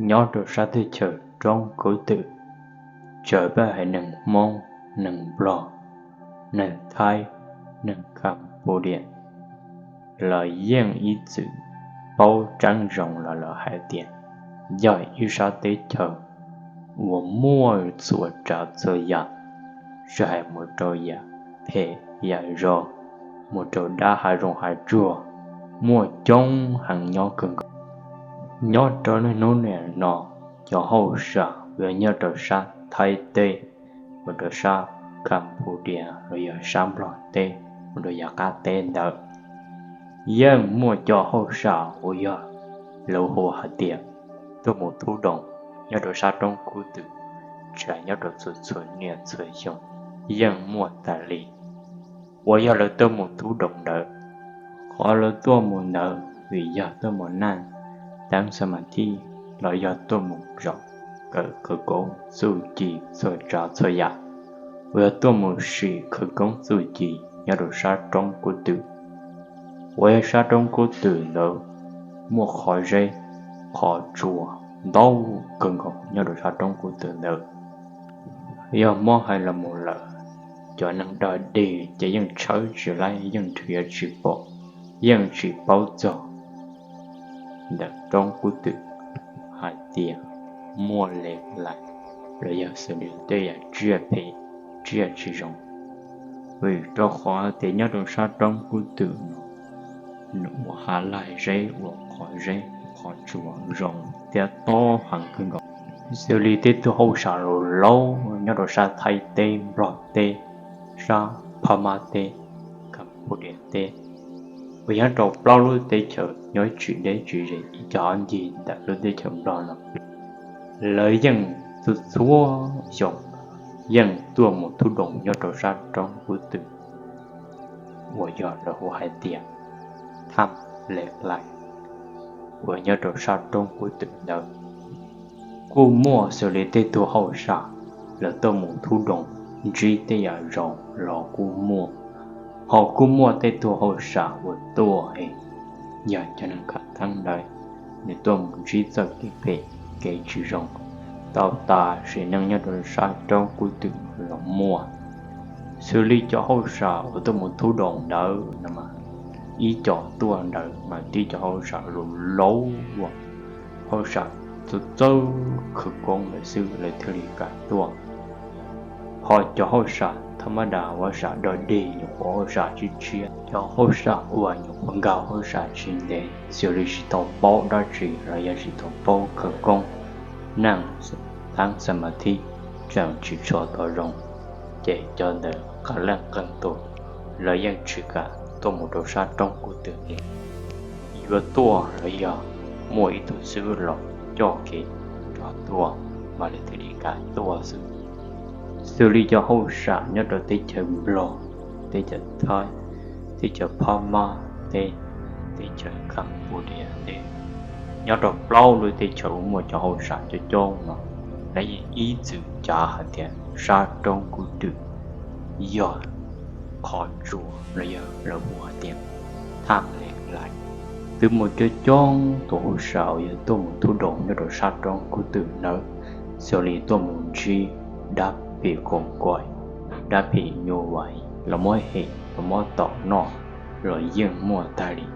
Nyob rau sab teb chaws roob kub twm, txawm peb haiv neeg Hmoob, neeg Nplog, neeg Thaib, neeg Cambodia los yeej ib txwm paub tseeb zoo los lawm hais tias yog ib sab teb chaws uas muaj txhua tsav txhua yam, tsis hais mus rau yam phem yam zoo, mus rau dab hav zoov hav tsuag, muaj coob heev nyob kawg nkaus. Nyob rau niaj hnub niam no, cov hauj sam uas yog nyob rau sab Thaib teb, mus rau sab Cambodia los yog sab Nplog teb, mus rau yav qab teb ntawd, yeej muaj cov hauj sam uas yog lawv hu hais tias tuaj mus thub doos nyob rau sab roob kub twm, tsis hais nyob rau txhua txhua niaj txhua xyoo yeej muaj tas li. Uas yog lawv tuaj mus thub doos ntawd, qhov lawv tuaj mus ntawd vim yog tuaj mus naj teeb xa ma thij los yog tuaj mus zaum kawm khawv koob txuj ci txhua tsav txhua yam, uas yog tuaj mus sim khawv koob txuj ci nyob rau sab roob kub twm. Uas yog sab roob kub twm ntawd muaj qhov zeb qhov tsua ntau kawg nkaus nyob rau sab roob kub twm ntawd. Yog muab hais los mus lawm, cov neeg dog dig ces yeej tshawb tsis laib, yeej nrhiav tsis pom, yeej tsis paub txog ntawm roob kub twm hais tias muaj le lais los yog xws li tej yam tsiaj phem tsiaj tsis zoo. Vim rau qhov tias nyob rau sab roob kub twm no, nws ua hav laig zeb, ua qhov zeb qhov tsua zoo thiab tob heev kawg nkaus. Xws li tej tug hauj sam laus laus nyob rau sab Thaib teb, Nplog teb, sab Phab Mab teb, Cambodia teb, uas yog rau plaub lub teb chaws nyob tsis deb tsis ze ib co ob ncig ntawm lub teb chaws Nplog no, lawv yeej txhua txhua xyoo yeej tuaj mus thub doos nyob rau sab roob kub twm uas yog lawv hu hais tias Tham Le Lais uas nyob rau sab roob kub twm ntawd. Kuj muaj xws li tej tug hauj sam lawv tuaj mus thub doos ntsib tej yam zoo los kuj muaj, ho kuj muaj tej tug hauj sam uas tuaj es yog cov neeg khav theeb ntawd, nws tuaj mus ntsib txoj kev phem kev tsis zoo tau tas sim neej nyob rau sab roob kub twm los muaj. Xws li cov hauj sam uas tuaj mus thub doos ntawd no mas, ib co tuaj ntawd mas tib co hauj sam laus laus, hauj sam txawj txawj khawv koob ntawd xwb lawv thiaj li kam tuaj. Ho cov hauj sam thab mab das uas sam dog dig, nyuam qhuav hauj sam tshiab tshiab, cov hauj sam uas nyuam qhuav nkag hauj sam tsis ntev, xws li tsis tau paub dab tsi los yog tsis tau paub khawv koob, naj teeb xa ma thib tseem tsis tshua tau zoo, ces cov ntawd qee leej qee tus lawv yeej tsis kam tuaj mus rau sab roob kub twm li. Yuav tuaj los yog muaj ib tug xib hwb los coj kev rov tuaj mas lawv thiaj li kam tuaj xwb. Xws li cov hauj sam nyob rau teb chaws Nplog, teb chaws Thaib, teb chaws Phab Mab teb, teb chaws Cambodia teb, nyob rau plaub lub teb chaws uas muaj cov hauj sam coob coob no, lawv yeej ib txwm cav hais tias sab roob kub twm yog qhov tsua los yog lawv hu hais tias Tham Le Lais. Twb muaj coob coob tus hauj sam uas yog tuaj mus thub doos nyob rau sab roob kub twm ntawd, xws li tuaj mus ntsib dab phim koom kuaim, dab phim nyuj vais los muab hem los muab tom noj los yeej muaj tag li.